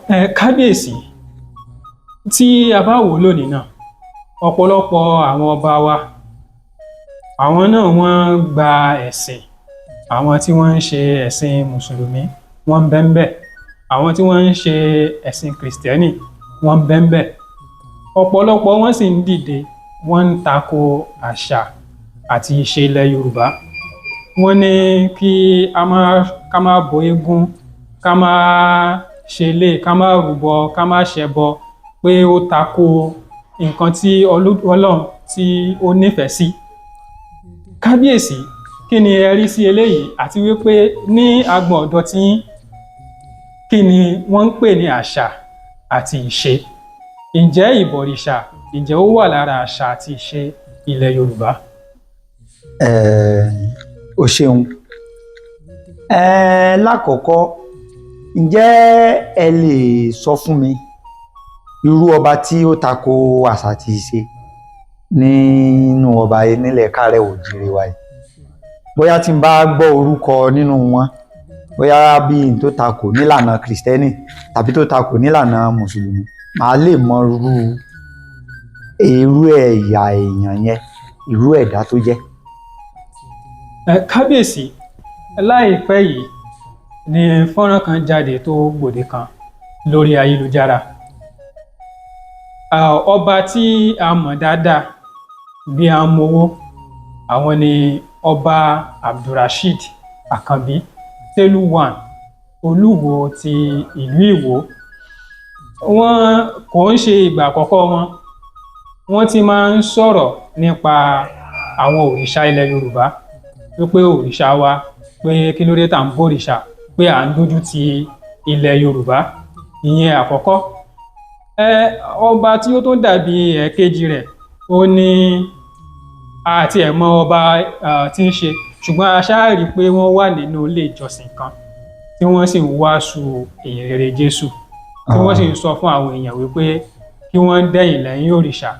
Ẹ kábíyèsí, tí a bá wò ó lónìí náà, ọ̀pọ̀lọpọ̀ àwọn ọba wa, àwọn náà wọ́n gba ẹ̀sìn. Àwọn tí wọ́n ń ṣe ẹ̀sìn mùsùlùmí, wọ́n ń bẹ ńbẹ̀. Àwọn tí wọ́n ń ṣe ẹ̀sìn kìrìsìtẹ́nì, wọ́n ń bẹ ńbẹ̀. Ọ̀pọ̀lọpọ̀ wọn sì ń dìde, wọ́n ń tako àṣà àti ìṣe ilẹ̀ Yorùbá. Wọ́n ní kí a má ká má bọ eégún, ká má ṣe lé, ká má rúbọ, ká má ṣẹbọ, pé ó tako nǹkan tí Ọlọ́run tí ó nífẹ̀ẹ́ sí. Kábíyèsí, kí ni ẹ rí sí eléyìí? Àti wípé ní agbọn ọ̀dọ̀ tiyín, kí ni wọ́n ń pè ní àṣà àti ìṣe? Ǹjẹ́ ìbọ̀rìṣà, ǹjẹ́ ó wà lára àṣà àti ìṣe ilẹ̀ Yorùbá? O ṣeun. Lákọ̀ọ́kọ́, ǹjẹ́ ẹ lè sọ fún mi irú ọba tí ó tako àṣà àti ìṣe nínú ọba nílẹ̀ káàárẹ̀ oòjíire wa yìí? Bóyá tí n bá gbọ́ orúkọ nínú wọn, bóyá bí n tó tako nílànà kìrìsìtẹ́nì tàbí tó tako nílànà mùsùlùmí, màá lè mọ irú ẹ̀yà èèyàn yẹn, irú ẹ̀dá tó jẹ́. Ẹ kábíyèsí, láìpẹ́ yìí ni fọ́nrán kan jáde tó gbòde kan lórí ayélujára. Ọba tí a mọ̀ dáadáa bí a mowó, àwọn ni Ọba Abdulrasheed Àkànbí Telu One, Olúwo ti ìlú Ìwó. Wọn kò ń ṣe ìgbà àkọ́kọ́ wọn, wọ́n ti máa ń sọ̀rọ̀ nípa àwọn òrìṣà ilẹ̀ Yorùbá, wípé òrìṣà wa, pé kí ló dé tá ń bọ̀rìṣà, pé à ń dójú ti ilẹ̀ Yorùbá. Ìyẹn àkọ́kọ́. Ẹ ọba tí ó tó dàbí ẹ̀ẹ̀kejì rẹ̀, ó ní àti ẹ̀ mọ ọba tí ń ṣe, ṣùgbọ́n a ṣáà rí i pé wọ́n wà nínú ilé ìjọsìn kan tí wọ́n sì ń wàásù ìyìn rere Jésù, tí wọ́n sì ń sọ fún àwọn èèyàn wípé kí wọ́n dẹ̀yìn lẹ́yìn òrìṣà,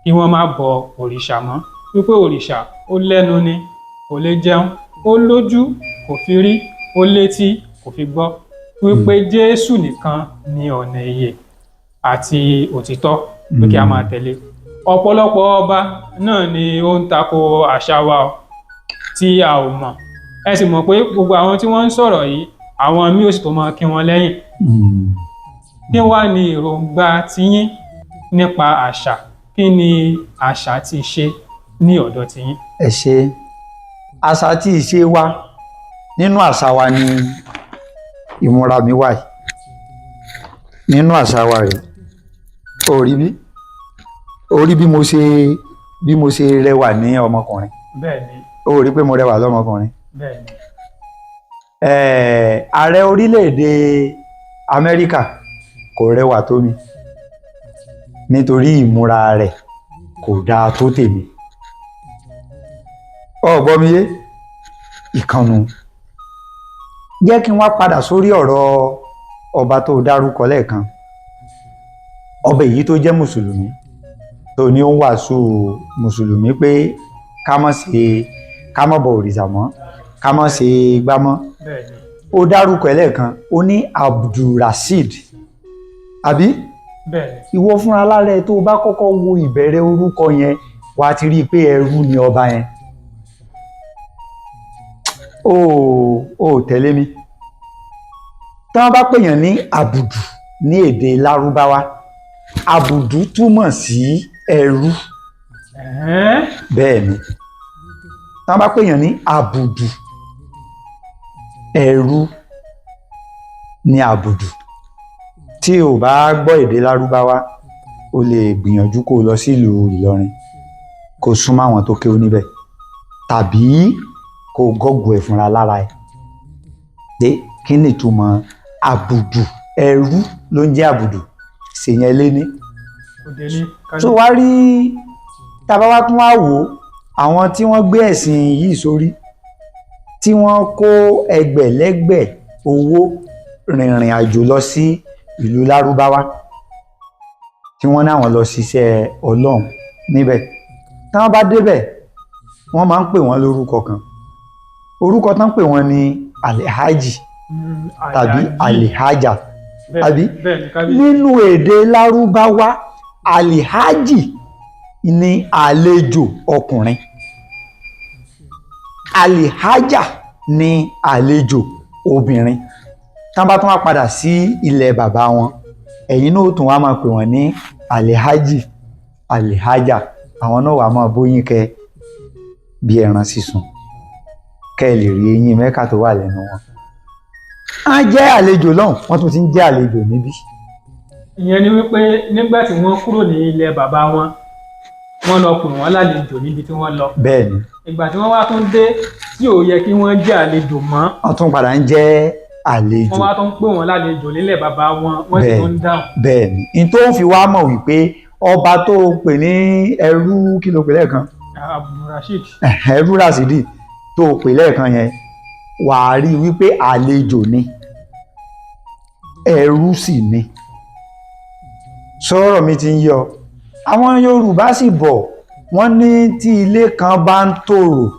kí wọ́n má bọ òrìṣà mọ́, wípé òrìṣà ó lẹ́nu ni, kò lè jẹun, ó lójú, kò fi rí, ó létí, kò fi gbọ́, wípé Jésù nìkan ni ọ̀nà ìyè àti òtítọ́, pé kí a máa tẹ̀lé. Ọ̀pọ̀lọpọ̀ ọba náà ni ó ń tako àṣà wa o, tí a ò mọ̀. Ẹ sì mọ̀ pé gbogbo àwọn tí wọ́n ń sọ̀rọ̀ yìí, àwọn míì ò sì tó máa kí wọn lẹ́yìn. Kí wá ní èròǹgbà tiyín nípa àṣà? Kí ni àṣà ti ṣe ní ọ̀dọ̀ tiyín? Ẹ ṣe. Àṣà àti ìṣe wa, nínú àṣà wa ni ìmúra mi wà yìí. Nínú àṣà wa rèé. O rí bí, o rí bí mo ṣe rẹwà ní ọmọkùnrin? Bẹ́ẹ̀ ni. O rí pé mo rẹwà lọ́mọkùnrin? Bẹ́ẹ̀ ni. Ààrẹ orílẹ̀-èdè Amẹ́ríkà kò rẹwà tó mi, nítorí ìmúra rẹ̀ kò dáa tó tèmi. Ọ gbọ́ mi yé? Ìkànnù jẹ́ kí n wá padà sórí ọ̀rọ̀ ọba tó dárúkọ lẹ́ẹ̀kan, ọba èyí tó jẹ́ mùsùlùmí, tó ní ó ń wàásù mùsùlùmí pé ká má ṣe, ká má bọ òrìṣà mọ́, ká má ṣe gbá mọ́. Bẹ́ẹ̀ ni. Ó dárúkọ ẹ̀ lẹ́ẹ̀kan, ó ní Abdulrasheed, àbí? Bẹ́ẹ̀ ni. Ìwọ fúnra lára ẹ, tó o bá kọ́kọ́ wo ìbẹ̀rẹ̀ orúkọ yẹn, wà á ti rí i pé ẹrú ni ọba yẹn. Ó tẹ̀lé mi? Tí wọ́n bá pèèyàn ní àbùdù ní èdè Lárúbáwá, àbùdù túmọ̀ sí ẹrú. Bẹ́ẹ̀ ni. Tí wọ́n bá pèèyàn ní àbùdù, ẹrú ní àbùdù. Tí o bá gbọ́ èdè Lárúbáwá, o lè gbìyànjú kó o lọ sílùú Ìlọrin, kó o súnmọ́ àwọn tó kéwú níbẹ̀, tàbí kó o Google ẹ̀ fúnra lára ẹ̀ pé kí ni ìtumọ̀ àbùdù. Ẹrú ló ń jẹ́ àbùdù. Ṣèyẹn lé ní. Òde ní. Tó wá rí, tá a bá wá tún wá wò ó, àwọn tí wọ́n gbé ẹ̀sìn yìí sórí, tí wọ́n kó ẹgbẹ̀lẹ́gbẹ̀ owó rìnrìn àjò lọ sí ìlú Lárúbáwá, tí wọ́n ní àwọn lọ ṣiṣẹ́ Ọlọ́run níbẹ̀, tí wọ́n bá débẹ̀, wọ́n máa ń pè wọ́n lórúkọ kan. Orúkọ tán pè wọ́n ní Alhaji tàbí Alhaja. Àbí? Bẹ́ẹ̀ ni, kábíyèsí. Nínú èdè Lárúbáwá, alihaji ni àlejò ọkùnrin, alihaja ni àlejò obìnrin. Tán bá tún wá padà sí ilẹ̀ bàbá wọn, ẹ̀yin náà ó tún wá máa pè wọ́n ní alihaji, alihaja. Àwọn náà wà máa bóyín kẹ bí ẹran sísun, kẹ́ ẹ lè rí eyín mẹ́ka tó wà lẹ́nu wọn. Á jẹ́ àlejò lọ́hùn, wọ́n tún ti ń jẹ́ àlejò níbí. Ìyẹn ni wípé nígbà tí wọ́n kúrò ní ilẹ̀ bàbá wọn, wọ́n lọ pè wọ́n lálejò níbi tí wọ́n lọ. Bẹ́ẹ̀ ni. Ìgbà tí wọ́n wá tún dé tí ò yẹ kí wọ́n jẹ́ àlejò mọ́, wọ́n tún padà ń jẹ́ àlejò. Wọ́n wá tún pè wọ́n lálejò nílẹ̀ bàbá wọn, wọ́n sì Bẹ́ẹ̀. tún ń dáhùn. Bẹ́ẹ̀ ni. N tó ń fi wá mọ̀ wípé ọba tó o pè ní ẹrú, kí ló pè lẹ́ẹ̀kan? Abdulrasheed. Ẹrú Rasidi tó o pè lẹ́ẹ̀kan yẹn, wàá rí i wípé àlejò ni, ẹrú sì ni. Sọ̀rọ̀ mi ti ń yọ. Àwọn Yorùbá sì bọ̀, wọ́n ní tí ilé kan bá ń tòrò,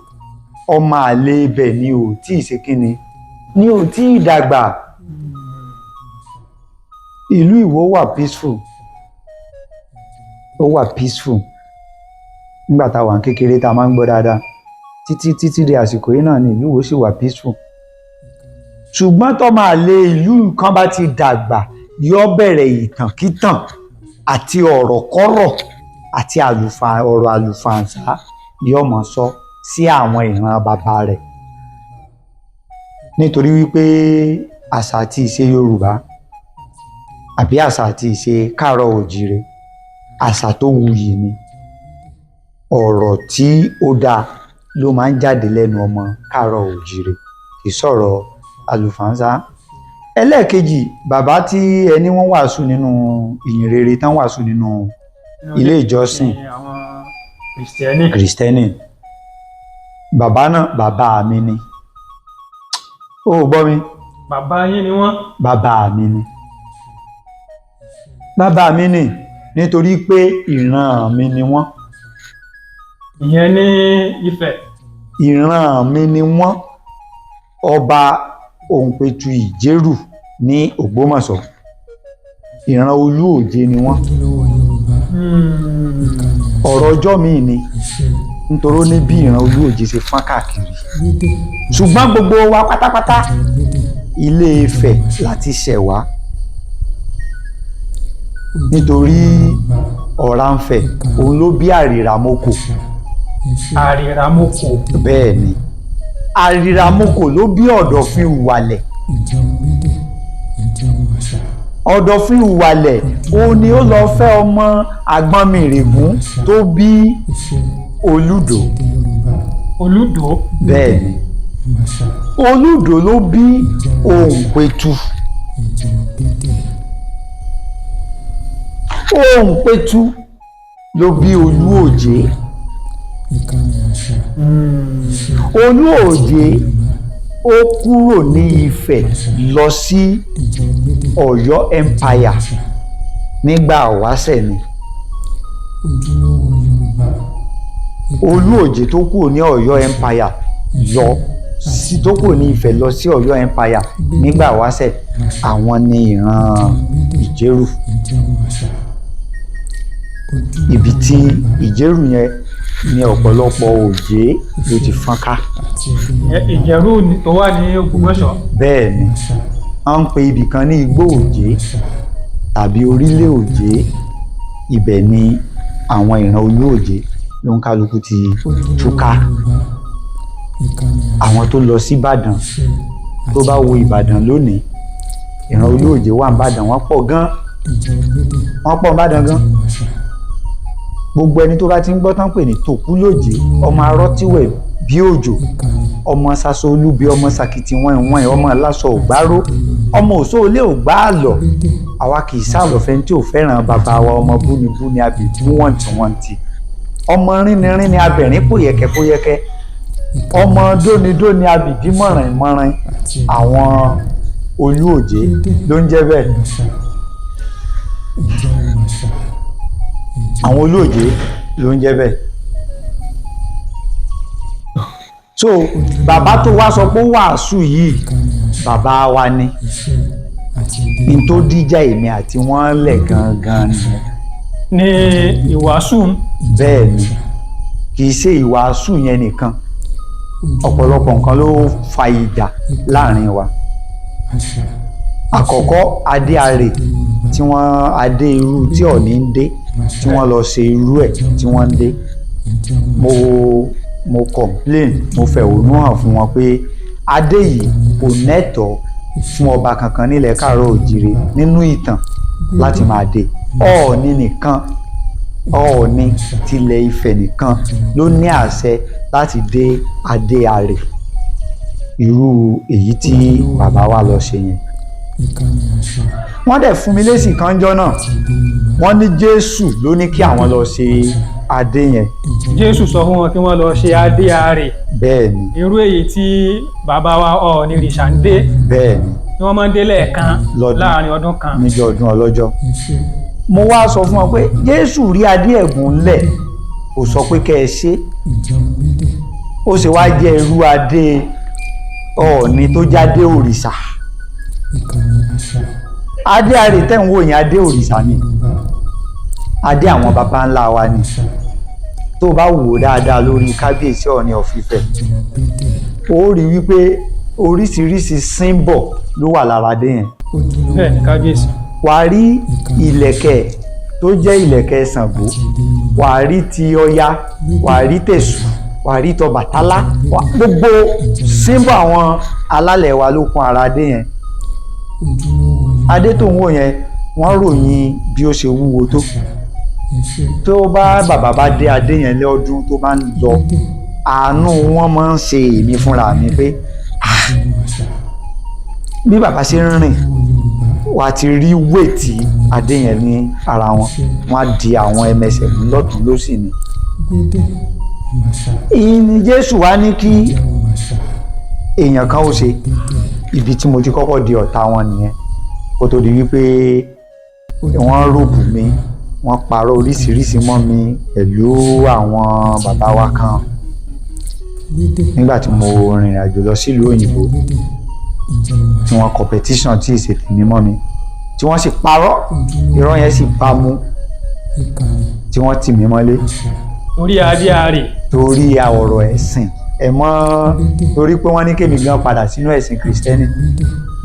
ọmọ àlè ibẹ̀ ni ò tí ì ṣe kíni, ni ò tí ì dàgbà. Ìlú Ìwó wà peaceful, ó wà peaceful nígbà tá a wà ní kékeré, tá a máa ń gbọ́ dáadáa. Títí títí di àsìkò yìí náà ni ìlú Ìwó sì wà peaceful. Ṣùgbọ́n tọ́mọ àlè ìlú kan bá ti dàgbà, yóò bẹ̀rẹ̀ ìtànkítàn àti ọ̀rọ̀kọ́rọ̀ àti àlùfà ọ̀rọ̀ àlùfàǹsá, yóò máa sọ sí àwọn ìran bàbá rẹ̀, nítorí wípé àṣà àti ìṣe Yorùbá, àbí àṣà àti ìṣe káàárọ̀ òjíire, àṣà tó wuyì ni. Ọ̀rọ̀ tí ó dáa ló máa ń jáde lẹ́nu ọmọ káàárọ̀ òjíire, kì í sọ̀rọ̀ àlùfàǹsá. Ẹlẹ́ẹ̀kejì, bàbá tí ẹni wọ́n wàásù nínú ìyìn rere, tán wàásù nínú ilé ìjọsìn ní àwọn Kìrìsìtẹ́nì. Kìrìsìtẹ́nì, bàbá náà, bàbá mi ni. Ó gbọ́ mi? Bàbá yín ni wọ́n. Bàbá mi ni, bàbá mi ni, nítorí pé ìran mi ni wọ́n. Ìyẹn ní Ifẹ̀. Ìran mi ni wọ́n. Ọba Òǹpẹ̀tù Ìjérù ní Ògbómọ̀ṣọ́, ìran Olú Òjé ni wọ́n. Ọ̀rọ̀ ọjọ́ míì ni, nítorí ó ní bí ìran Olú Òjé ṣe fọ́n káàkiri. Ṣùgbọ́n gbogbo wa pátápátá, Ilé Ifẹ̀ láti ṣẹ̀ wá, nítorí Ọ̀rànfẹ̀ òun ló bí Àrìràmọkò. Àrìràmọkò. Bẹ́ẹ̀ ni, Àrìràmọkò ló bí Ọ̀dọ̀fin Ìwàlẹ̀. Ọ̀dọ̀fin Ìwàlẹ̀ òun ni ó lọ fẹ́ ọmọ Àgbọnnìrègún tó bí Olúdò. Olúdò. Bẹ́ẹ̀ ni, Olúdò ló bí Òǹpẹ̀tù. Òǹpẹ̀tù ló bí Olú Òjé. Olú Òjé ó kúrò ní Ifẹ̀ lọ sí Ọ̀yọ́ Empire nígbà wáṣẹ̀ ni. Olú Òjé tó kúrò ní Ọ̀yọ́ Empire lọ sí, tó kúrò ní Ifẹ̀ lọ sí Ọ̀yọ́ Empire nígbà wáṣẹ̀, àwọn ní ìran Ìjérù. Ibi tí Ìjérù yẹn ní ọ̀pọ̀lọpọ̀ Òjé ló ti fọ́n ká. Ìjẹ̀rú tó wà ní Ògbómọ̀ṣọ́. Bẹ́ẹ̀ ni, wọ́n ń pe ibì kan ní Igbó Òjé tàbí Orílẹ̀ Òjé. Ibẹ̀ ni àwọn ìran Olú Òjé ló ń kálukú ti túká. Àwọn tó lọ sí Ìbàdàn, tó bá wo Ìbàdàn lónìí, ìran Olú Òjé wà n'Ìbàdàn, wọ́n pọ̀ gan, wọ́n pọ̀ n'Ìbàdàn gan. Gbogbo ẹni tó bá ti ń gbọ́ tán pè ní Tòkúlòjé, ọmọ arọ́tíwẹ̀ bí òjò, ọmọ Sasolú bí ọmọ Sàkìtì wọ́n wọ́n, ọmọ aláṣọ ògbárò, ọmọ òṣòlé ògbá àlọ́, àwa kì í sàlọ̀fẹ́ tí ò fẹ́ràn bàbá wa, ọmọ búnibúni abìbú wọ̀ntìwọ̀ntì, ọmọ rínirínni abẹ̀rín pòyẹ̀kẹ́pòyẹ̀kẹ́, ọmọ dónidóni abìdí mọ̀rìnmọ̀rìn. Àwọn Olú Òjé ló ń jẹ́ bẹ́ẹ̀. Àwọn Olú Òjé ló ń jẹ́ bẹ́ẹ̀. So bàbá tó wá sọ pé wàásù yìí, bàbá wa ni. N tó díjà èmi àti wọ́n lẹ̀ gangan nìyẹn. Ní ìwàásù. Bẹ́ẹ̀ ni, kì í ṣe ìwàásù yẹn nìkan, ọ̀pọ̀lọpọ̀ nǹkan ló fa ìjà láàrin wa. Àkọ́kọ́, adé arè tí wọ́n adé irú tí Ọọ̀ni ń dé, tí wọ́n lọ ṣe irú ẹ̀ tí wọ́n ń dé, mo complain, mo fẹ̀hónú hàn fún wọn pé adé yìí kò nẹ́tọ̀ọ́ fún ọba kankan nílẹ̀ káàárọ̀ òjìrè nínú ìtàn láti máa dé. Ọọ̀ni nìkan, Ọọ̀ni tilẹ̀ Ifẹ̀ nìkan ló ní àṣẹ láti dé adé arè irú èyí tí bàbá wa lọ ṣe yẹn. Wọ́n dẹ̀ fún mi lésì kan jọ́ náà, wọ́n ní Jésù ló ní kí àwọn lọ ṣe adé yẹn. Jésù sọ fún wọn kí wọ́n lọ ṣe adé arè? Bẹ́ẹ̀ ni. Irú èyí tí bàbá wa Ọọ̀ni rìṣà ń dé? Bẹ́ẹ̀ ni. Tí wọ́n máa ń dé lẹ́ẹ̀kan lọ́dún. Láàrin ọdún kan. Níjọ́ ọdún ọlọ́jọ́. Mo wá sọ fún wọn pé Jésù rí adé ẹ̀gún ńlẹ̀, kò sọ pé kẹ́ ẹ ṣe, ó sì wá jẹ́ irú adé Ọọ̀ni tó jáde òrìṣà. Adé arè tẹ̀ ń wò yẹn, adé òrìṣà ni, adé àwọn baba ńlá wa ni. Tó bá wò ó dáadáa lórí kábíyèsí Ọọ̀ni of Ifẹ̀, ó rí wípé oríṣiríṣi symbol ló wà lára adé yẹn. Bẹ́ẹ̀ ni, kábíyèsí. Wàá rí ìlẹ̀kẹ̀ tó jẹ́ ìlẹ̀kẹ̀ Ṣàngó, wàá rí ti Ọya, wàá rí tèṣù, wàá rí tọbàtálá, gbogbo symbol àwọn alálẹ̀ wa ló kún ara adé yẹn. Adé tó ń wò yẹn, wọ́n ròyìn bí ó ṣe wúwo tó. Tó bá bàbá bá dé adé yẹn lọ́dún tó bá ń lọ, àánú wọn máa ń ṣe èmi fúnra mi pé, ah, bí bàbá ṣe ń rìn, wà á ti rí weight adé yẹn ní ara wọn. Wọn á di àwọn ẹmẹsẹ̀ mú lọ́tún lósì ni. Ìní Jésù wá ní kí èèyàn kan ó ṣe. Ibi tí mo ti kọ́kọ́ di ọ̀tá wọn nìyẹn, kó tó di wípé wọ́n ròbù mi, wọ́n parọ́ oríṣiríṣi mọ́ mi pẹ̀lú àwọn bàbá wa kan nígbà tí mo rìnrìn àjò lọ sílùú òyìnbó, tí wọ́n competition tí ìṣètò mi mọ́ mi, tí wọ́n sì parọ́, irọ́ yẹn sì bá mu, tí wọ́n tì mí mọ́lé. Torí adé arè. Torí ọ̀rọ̀ ẹ̀sìn ẹ̀ mọ́, torí pé wọ́n ní kémi gan padà sínú ẹ̀sìn kìrìsìtẹ́nì,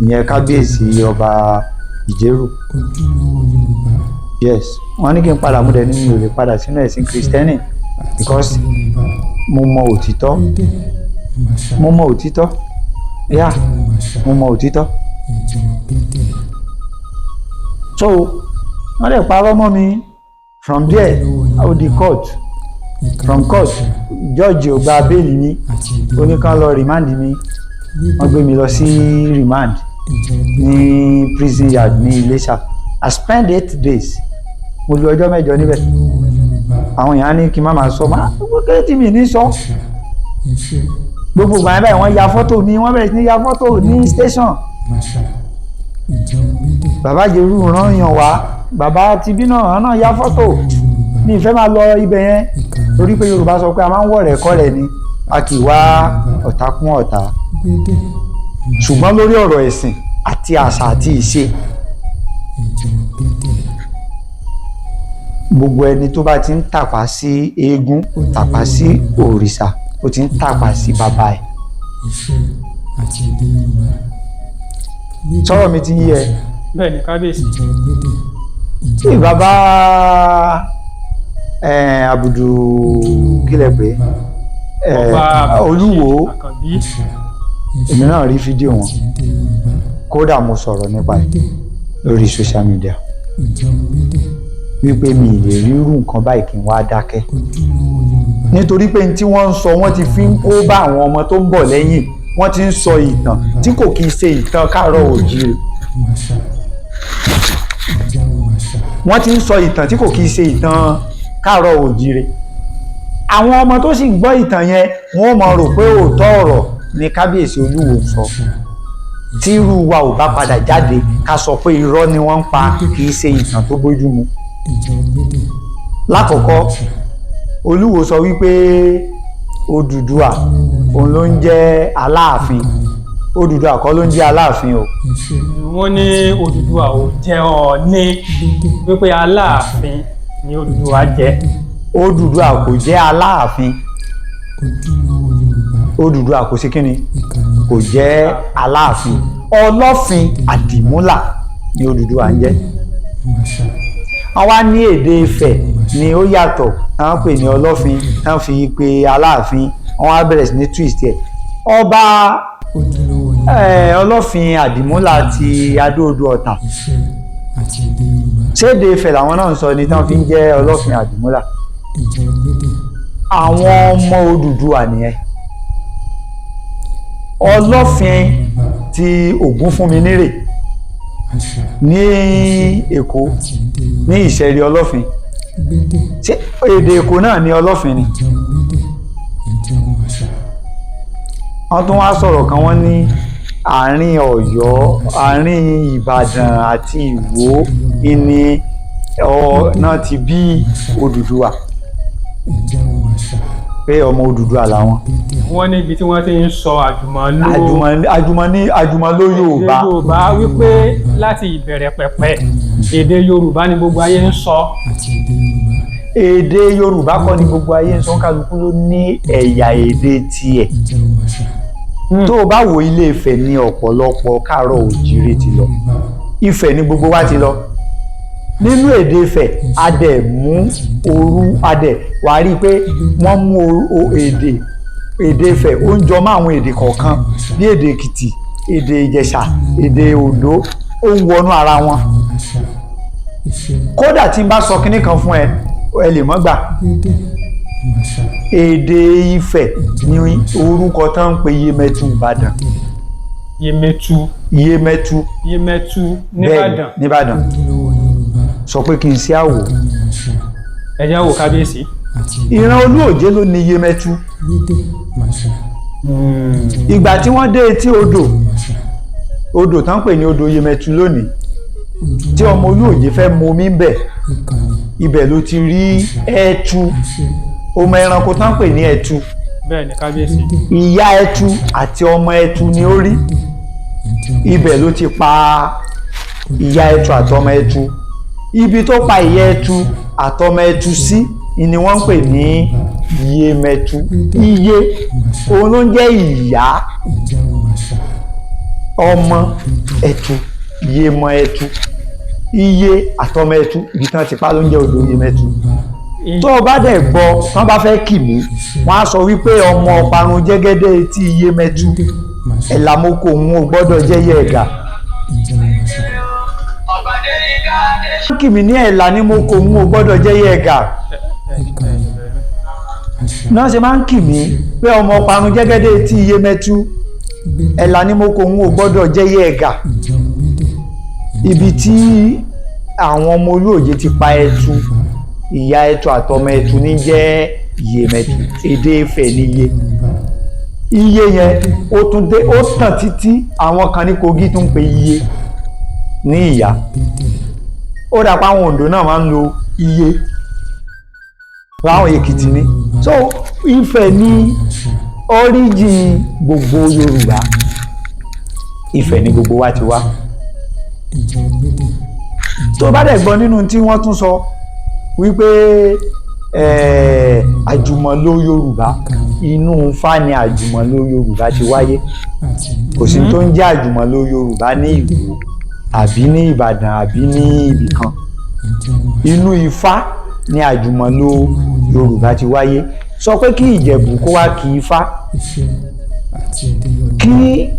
ìyẹn kábíyèsí ọba Ìjérò. Yes, wọ́n ní kí n padà, mú dẹ̀ ní mi ò lè padà sínú ẹ̀sìn kìrìsìtẹ́nì because mo mọ òtítọ́, mo mọ òtítọ́, yeah, mo mọ òtítọ́. So wọ́n lè parọ́ mọ́ mi. From there, ó di court. From court, judge ò gba bail mi, ó ní kán lọ remand mi. Wọ́n gbé mi lọ sí remand ní prison yard ní Iléṣà. I spent 8 days, mo lu ọjọ́ 8 níbẹ̀. Àwọn èèyàn á ní kí n má máa sọ, má kí tí mi ní sọ. Gbogbo ìgbà yẹn báyìí, wọ́n ya fọ́tò mi, wọ́n bẹ̀rẹ̀ sí ní ya fọ́tò ní station. Bàbá Jèrú rán yàn wá, bàbá tibí náà, àwọn náà ya fọ́tò. Mi ìfẹ́ máa lọ ibẹ̀ yẹn torí pé Yorùbá sọ pé a máa ń wọ̀rẹ́ kọ́rẹ́ ni, a kì í wá ọ̀tá kún ọ̀tá. Ṣùgbọ́n lórí ọ̀rọ̀ ẹ̀sìn àti àṣà àti ìṣe, gbogbo ẹni tó bá ti ń tàpá sí eégún, tàpá sí òrìṣà, ó ti ń tàpá sí bàbá ẹ̀. Sọ̀rọ̀ mi ti ń yé ẹ? Bẹ́ẹ̀ ni, kábíyèsí. Tí bàbá Abudu kílẹ̀ pé Ọba Olúwo, Àkànbí. Èmi náà rí fídíò wọn, kódà mo sọ̀rọ̀ nípa ẹ̀ lórí social media wípé mi ì lè rírú nǹkan báyìí kí n wá dákẹ́, nítorí pé n tí wọ́n ń sọ, wọ́n ti fi ń kó bá àwọn ọmọ tó ń bọ̀ lẹ́yìn. Wọ́n ti ń sọ ìtàn tí kò kì í ṣe ìtàn káàárọ̀ òjíire. Wọ́n ti ń sọ ìtàn tí kò kì í ṣe ìtàn káàárọ̀ òjíire. Àwọn ọmọ tó sì gbọ́ ìtàn yẹn, wọ́n mọ̀ rò pé òótọ́ ọ̀rọ̀ ni kábíyèsí Olúwo ń sọ. Tí irú wa ò bá padà jáde ká sọ pé irọ́ ni wọ́n ń pa, kì í ṣe ìtàn tó bójú mu. Lákọ̀ọ́kọ́, Olúwo sọ wípé Odùduwà òun ló ń jẹ́ Aláàfin. Odùduwà kọ́ ló ń jẹ́ Aláàfin o. Wọ́n ní Odùduwà ò jẹ́ Ọọ̀ni, wípé Aláàfin ni Odùduwà jẹ́. Odùduwà kò jẹ́ Aláàfin. Odùduwà kò sí kíni, kò jẹ́ Aláàfin. Ọlọ́fin Àdìmúlà ni Odùduwà ń jẹ́. Wọ́n wá ní èdè Ifẹ̀ ni ó yàtọ̀, wọ́n pè ní Ọlọ́fin, wọ́n fi pe Aláàfin, wọ́n wá bẹ̀rẹ̀ sí ní twist ẹ̀. Ọba Ọlọ́fin Àdìmúlà ti Adó-Odò Ọ̀tà, ṣéde Ifẹ̀ làwọn náà ń sọ ni tí wọ́n fi ń jẹ́ Ọlọ́fin Àdìmúlà. Àwọn ọmọ Odùduwà nìyẹn. Ọlọ́fin ti Ògúnfúnminírè ní Èkó, ní Ìṣẹ̀rí Ọlọ́fin, ṣé èdè Èkó náà ni Ọlọ́fin ni? Wọ́n tún wá sọ̀rọ̀ kan, wọ́n ní àárín Ọ̀yọ́, àárín Ìbàdàn àti Ìwó ìní náà ti bí Odùduwà, pé ọmọ Odùduwà làwọn. Wọ́n ní ibi tí wọ́n ti ń sọ àjùmọ̀lò àjùmọ̀lò Yorùbá. Yorùbá, wípé láti ìbẹ̀rẹ̀ pẹ̀pẹ̀ èdè Yorùbá ni gbogbo ayé ń sọ. Èdè Yorùbá kọ́ ni gbogbo ayé ń sọ, kálukú ló ní ẹ̀yà èdè tiẹ̀. Tó o bá wo Ilé Ifẹ̀ ní ọ̀pọ̀lọpọ̀ káàárọ̀ òjìrè ti lọ, Ifẹ̀ ni gbogbo wa ti lọ. Nínú èdè Ifẹ̀ adẹ̀ mú òru adẹ̀, wàá rí i pé wọ́n mú èdè Ifẹ̀, ó ń jọ mọ́ àwọn èdè kọ̀ọ̀kan bí èdè Èkìtì, èdè Ìjẹ̀ṣà, èdè Oǹdó, ó ń wọnú ara wọn. Kódà tí n bá sọ kinní kan fún ẹ, ẹ lè mọ́ gbà. Èdè Ifẹ̀ ni orúkọ tán ń pe Yemẹtu Ìbàdàn. Yemẹtu. Yemẹtu. Yemẹtu nìbàdàn. Nìbàdàn. Sọ pé kí n ṣe àwò. Ẹ jẹ́ àwò kábíyèsí. Ìran Olúòjé ló ní Yemẹtu. Ìgbà tí wọ́n dé etí odò, odò tán pè ní odò Yemẹtu lónìí, tí ọmọ Olúòjé fẹ́ mu omi ń bẹ̀, ibẹ̀ ló ti rí ẹtu, ọmọ ẹranko tán pè ní ẹtu. Bẹ́ẹ̀ ni kábíyèsí. Ìyá ẹtu àti ọmọ ẹtu ni ó rí, ibẹ̀ ló ti pa ìyá ẹtu àtọmọ ẹtu. Ibi tó pa ìyá ẹtu àtọmọ ẹtu sí ni wọ́n ń pè ní Yemẹtu. Iye òun ló ń jẹ́ ìyá ọmọ ẹtu, Yemọ ẹtu, iye àtọmọ ẹtu, ibi tí wọ́n ti pa ló ń jẹ́ odò Yemẹtu. Tó o bá dẹ̀ gbọ́, wọ́n bá fẹ́ kì mí, wọ́n á sọ wípé ọmọ ọ̀parun jẹ́gẹ́dẹ́ etí Yemẹtu, ẹ̀làmókò òun ò gbọ́dọ̀ jẹ́yẹ ẹ̀gà. Kì mí ní ẹ̀là ní mo kò òun ò gbọ́dọ̀ jẹ́yẹ ẹ̀gà. Náà ṣe máa ń kì mí pé ọmọ ọ̀parun jẹ́gẹ́dẹ́ etí Yemẹtu, ẹ̀là ní mo kò òun ò gbọ́dọ̀ jẹ́yẹ ẹ̀gà. Ibi tí àwọn ọmọ Olúòjé ti pa ẹtu, ìyá ẹtu àtọmọ ẹtu ní jẹ́ Yemẹtu. Èdè Ifẹ̀ níye. Iye yẹn ó tún dé, ó tàn títí àwọn kan ní Kogi tún pe iye ní ìyá. Ó dà pé àwọn Oǹdó náà máa ń lo iye, láwọn Èkìtì ni. So Ifẹ̀ ní ọ́ríjìn gbogbo Yorùbá, Ifẹ̀ ní gbogbo wa ti wá. Tó bá dẹ̀ gbọ́ nínú tí wọ́n tún sọ wípé àjùmọ̀lò Yorùbá, inú Ifá ni àjùmọ̀lò Yorùbá ti wáyé. Kò sí tó ń jẹ́ àjùmọ̀lò Yorùbá ní Ìwó àbí ní Ìbàdàn àbí ní ibìkan. Inú Ifá ni àjùmọ̀lò Yorùbá ti wáyé. Sọ pé kí Ìjẹ̀bú kó wá kí Ifá, kí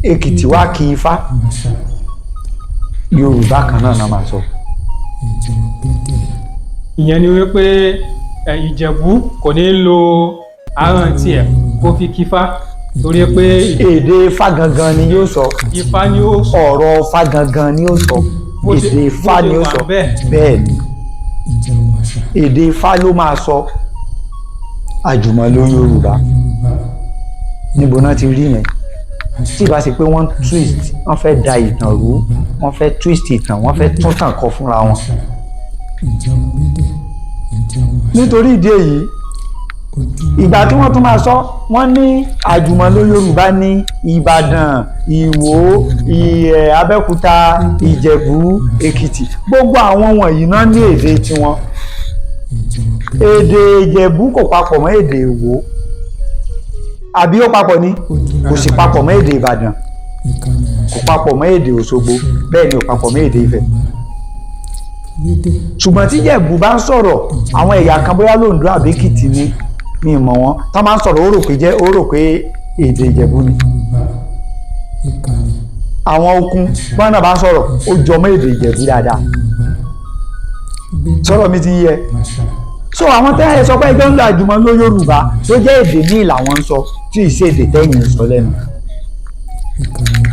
Èkìtì wá kí Ifá, Yorùbá kan náà náà máa sọ. Ìyẹn ni wípé Ìjẹ̀bú kò ní lo ahọ́n tiẹ̀ kó fi kífá, torí pé èdè Ifá gangan ni yóò sọ. Ifá ni ó sọ. Ọ̀rọ̀ Ifá gangan ni ó sọ. Èdè Ifá ni ó sọ. Bẹ́ẹ̀ ni, èdè Ifá ló máa sọ. Àjùmọ̀lò Yorùbá níbo náà ti rí yẹn? Tí ìbá ṣe pé wọ́n twist, wọ́n fẹ́ da ìtàn rú, wọ́n fẹ́ twist ìtàn, wọ́n fẹ́ tún tàn kọ fúnra wọn. Nítorí ìdí èyí, Ìgbà tí wọ́n tún máa sọ, wọ́n ní àjùmọ̀lò Yorùbá ní Ìbàdàn, Ìwó, Abẹ́òkúta, Ìjẹ̀bú, Èkìtì. Gbogbo àwọn wọ̀nyí náà ní èdè tiwọn. Èdè Ìjẹ̀bú kò papọ̀ mọ́ èdè Ìwó, àbí ó papọ̀ ni? Kò sì papọ̀ mọ́ èdè Ìbàdàn, kò papọ̀ mọ́ èdè Òṣogbo, bẹ́ẹ̀ ni ò papọ̀ mọ́ èdè Ifẹ̀. Ṣùgbọ́n tí Ìjẹ̀bú bá ń sọ̀rọ̀, àwọn ẹ̀yà kan, bóyá lóńdó àbí Èkìtì ni, mi ì mọ̀ wọ́n, tán máa ń sọ̀rọ̀, ó rò pé jẹ́, ó rò pé èdè Ìjẹ̀bú ni. Àwọn Okun bọ́n náà bá ń sọ̀rọ̀, ó jọ mọ́ èdè Ìjẹ̀bú dáadáa. Sọ̀rọ̀ mi ti ń yẹ. So àwọn tẹ́ ẹ sọ pé ẹgbẹ́ ń lo àjùmọ̀lò Yorùbá tó jẹ́ èdè míì làwọn ń sọ, tí ì ṣe èdè tẹ́yìn ń sọ lẹ́nu.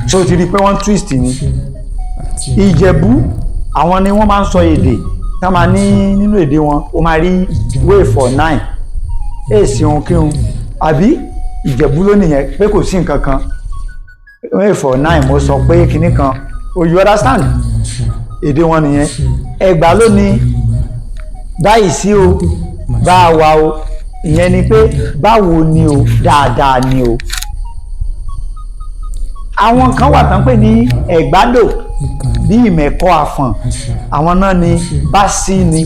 So ti rí i pé wọ́n twist ni. Ìjẹ̀bú, àwọn ni wọ́n máa ń sọ èdè tá máa ní nínú èdè wọn, ó máa rí way for nine èsì ohun kírun, àbí Ìjẹ̀bú ló nìyẹn pé kò sí nǹkan kan. Way for nine, mo sọ pé kinní kan o, you understand? Èdè wọn nìyẹn. Ẹ̀gbá ló ní báyìí sí o, bá a wà o, ìyẹn ni pé báwo ni o, dáadáa ni o. Àwọn kan wà tán pè ní Ẹ̀gbádò, bí Ìmẹ̀kọ Àfọ̀n, àwọn náà ni bá sí ni.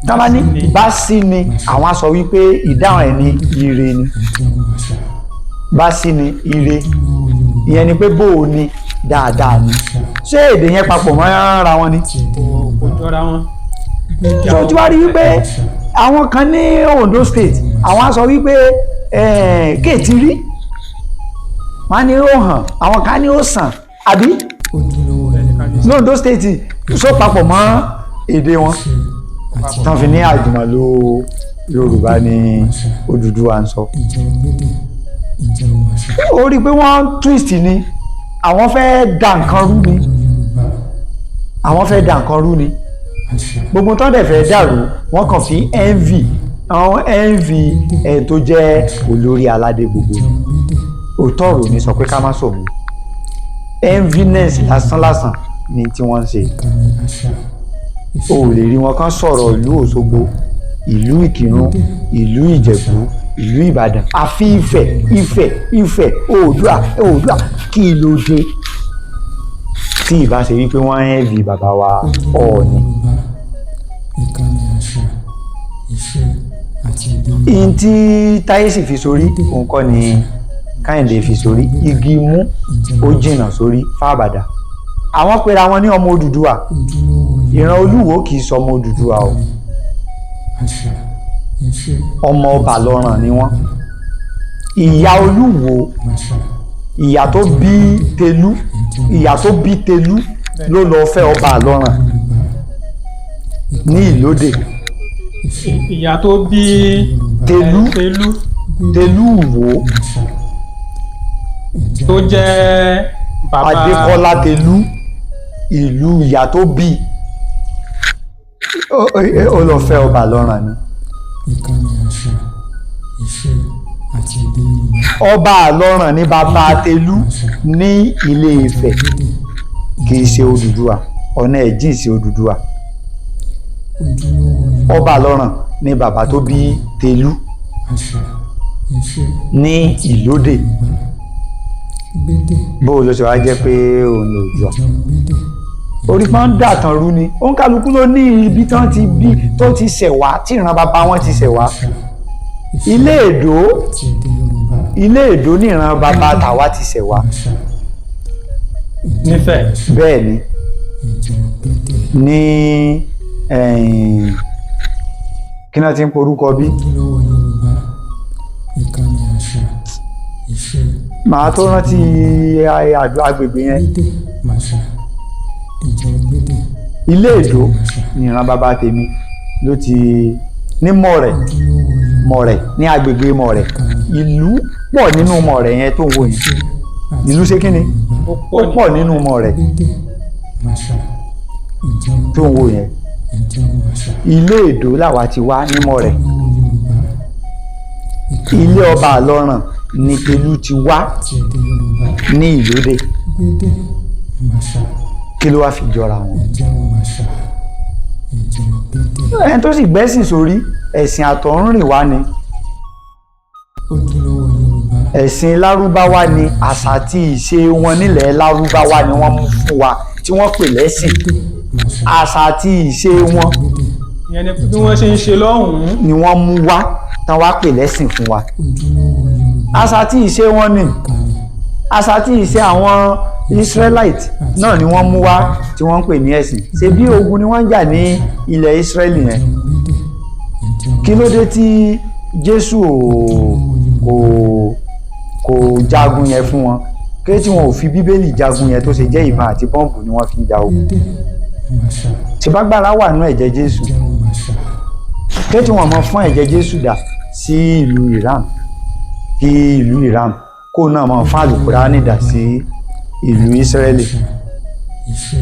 Tá bá ní bá sí ni, àwọn á sọ wípé ìdáhùn ẹ̀ ní ire ni. Bá sí ni ire, ìyẹn ni pé bó o ni, dáadáa ni. Ṣé èdè yẹn papọ̀ mọ́ ara wọn ni? Kò jọra wọn. Tó tí wàá rí wípé àwọn kan ní Ondo State, àwọn á sọ wípé kéètì rí, wọ́n á ní ó hàn, àwọn kan ní ó sàn, àbí l'Ondo State sọ papọ̀ mọ́ èdè wọn tán fi ní àjùmọ̀lò Yorùbá ní Odùduwà ń sọ. Ó rí i pé wọ́n twist ni. Àwọn fẹ́ da nǹkan rú ni, àwọn fẹ́ da nǹkan rú ni. Gbogbo tó dẹ̀ fẹ́ dàrú, wọ́n kàn fi envy, àwọn envy ẹ̀ tó jẹ́ olórí aládé gbogbo. Òótọ́ ọ̀rọ̀ ní sọ pé ká má sọ̀rọ̀, enviness lásán lásán ni tí wọ́n ń ṣe. O ò lè rí wọn kán sọ̀rọ̀ ìlú Òṣogbo, ìlú Ìkìrun, ìlú Ìjẹ̀bú, ìlú Ìbàdàn, àfi Ifẹ̀, Ifẹ̀, Ifẹ̀, Oòduà, Oòduà. Kí ló dé? Tí ìbá ṣe wípé wọ́n ń envy bàbá wa Ọọ̀ni. Ìkànnì àṣà, ìṣe àti èdè. Ihun tí Táyé sì fi sórí òun kọ́ ni Kẹ́hìndé fi sórí. Igi mú ó jìnnà sórí fábàdà. Àwọn pera wọn ní ọmọ Odùduwà. Ojúlówó. Ìran Olúwo kì í sọmọ Odùduwà o. Àṣà, ìṣe. Ọmọ ọba lọ́ràn ni wọ́n. Ìyá Olúwo, àṣà, ìyá tó bí Tẹ̀lú, ìyá tó bí Tẹ̀lú ló lọ fẹ́ ọba Àlọ́ràn ní Ìlódè. Ìyá tó bí Tẹ̀lú. Tẹ̀lú. Tẹ̀lú Ìwó. Àṣà, Tó jẹ́ bàbá Adékọ́lá Tẹ̀lú, ìlú ìyá tó bí ó lọ fẹ́ ọba Àlọ́ràn ni. Ìkànnì àṣà, ìṣe àti èdè Yorùbá. Ọba Àlọ́ràn ní bàbá Tẹ̀lú ní Ilé Ifẹ̀, kì í ṣe Odùduwà. Ọ̀nà ẹ̀ jìn sí Odùduwà. Ojúlówó Yorùbá. Ọba Àlọ́ràn ní bàbá tó bí Tẹ̀lú Àṣà, ìṣe, ní Ìlódè. Gbédè. Bó o lọ ṣe wá jẹ́ pé òun lò jọ Ìjẹun gbédè. Orí kan ń dàtàn rú ni. Òǹkàlùkù ló ní ibi tán ti bí, tó ti ṣẹ̀ wá, tí ìran bàbá wọn ti ṣẹ̀ wá. Àṣà, Ilé Èdó. Àti èdè Yorùbá. Ilé Èdó ní ìran bàbá tàwa ti ṣẹ̀ wá. Àṣà, Nífẹ̀ẹ́. Bẹ́ẹ̀ ni. Ìjẹun gbédè. Ní kí náà ti ń porúkọ bí? Ojúlówó Yorùbá, ìkànnì àṣà, ìṣe, Màá tó rántí agbègbè yẹn. Gbédè màṣà, ìjẹun gbédè. Ilé Èdó ní ìran bàbá tèmi ló ti ní Mọ̀rẹ̀. Ojúlówó Yorùbá. Mọ̀rẹ̀, ní agbègbè Mọ̀rẹ̀. Ìlú pọ̀ nínú Mọ̀rẹ̀ yẹn tó ń wò yẹn. Ìṣe àti Ìlú ṣe kí ni? Ó Ó pọ̀ ní pọ̀ nínú Mọ̀rẹ̀ gbédè màṣà, ìjẹun tó ń wò yẹn. Ìjẹun màṣà. Ilé Èdó làwa ti wá ní Mọ̀rẹ̀. Ojúlówó Yorùbá, ìkànnì Ilé ọba Àlọ́ràn ní Tẹ̀lú ti wá àti èdè Yorùbá. ní Ìlódé. Gbédè màṣà. Kí ló wá fi jọra wọn? Ìjẹun màṣà, ìjẹun gbédè. Ẹni tó sì gbẹ́sìn sórí. Ẹ̀sìn àtọ̀húnrìnwá ni. Ojúlówó Yorùbá. Ẹ̀sìn Lárúbáwá ni. Àṣà àti ìṣe wọn nílẹ̀ Lárúbáwá ni wọ́n mú fún wa tí wọ́n pè lẹ́sìn. Gbédè màṣà. Àṣà àti ìṣe wọn Gbédè. Ìyẹn ni bí wọ́n ṣe ń ṣe lọ́hùn-ún. ni wọ́n mú wá tán wá pè lẹ́sìn fún wa. Ojúlówó Yorùbá. Àṣà àti ìṣe wọn ni. Ìkànnì. Àṣà àti ìṣe àwọn Israelite náà ni wọ́n mú wá tí wọ́n ń pè ní ẹ̀sìn. Ṣe bí ogun ni wọ́n ń jà ní ilẹ̀ Israeli yẹn. Ìjẹun gbédè. Ìjẹun. Kí ló dé tí Jésù ò kò jagun yẹn fún wọn? Kí ló tí wọn ò fi Bíbélì jagun yẹn, tó ṣe jẹ́ ìbọn àti bọ́ǹbù ni wọ́n fi ń ja ogun? Gbédè màṣà. Ṣèbágbára wà nínú ẹ̀jẹ̀ Jésù. Ìjẹun màṣà. Kí ló tí wọn mọ fún ẹ̀jẹ̀ Jésù dà sí ìlú Iran, kí ìlú Iran kó náà mọ fún Àlùkùránì dà sí ìlú Israeli? Àṣà, ìṣe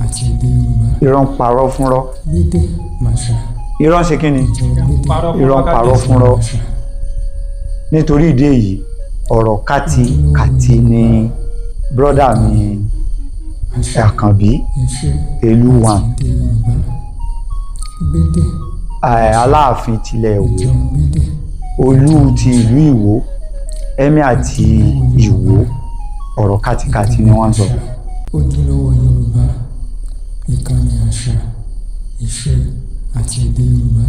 àti èdè Yorùbá. Irọ́ ń parọ́ fúnrọ́. Gbédè màṣà. Irọ́ ń ṣe kí ni? Ìjẹun gbédè. Parọ́ fún Irọ́ ń wákàtí. parọ́ fúnrọ́. Màṣà. Nítorí ìdí èyí, ọ̀rọ̀ kátikàti ni brọ́dà mi. Àṣà, Àkànbí ìṣe Elúwàn, àti èdè Yorùbá. Gbédè. Aláàfin tilẹ̀ Ìwó, Ìjẹun gbédè. Olú ti ìlú Ìwó, Emir àti Ìwó, ọ̀rọ̀ kátikàti ni wọ́n ń sọ. Ojúlówó Yorùbá. Ìkànnì àṣà, ìṣe àti èdè Yorùbá.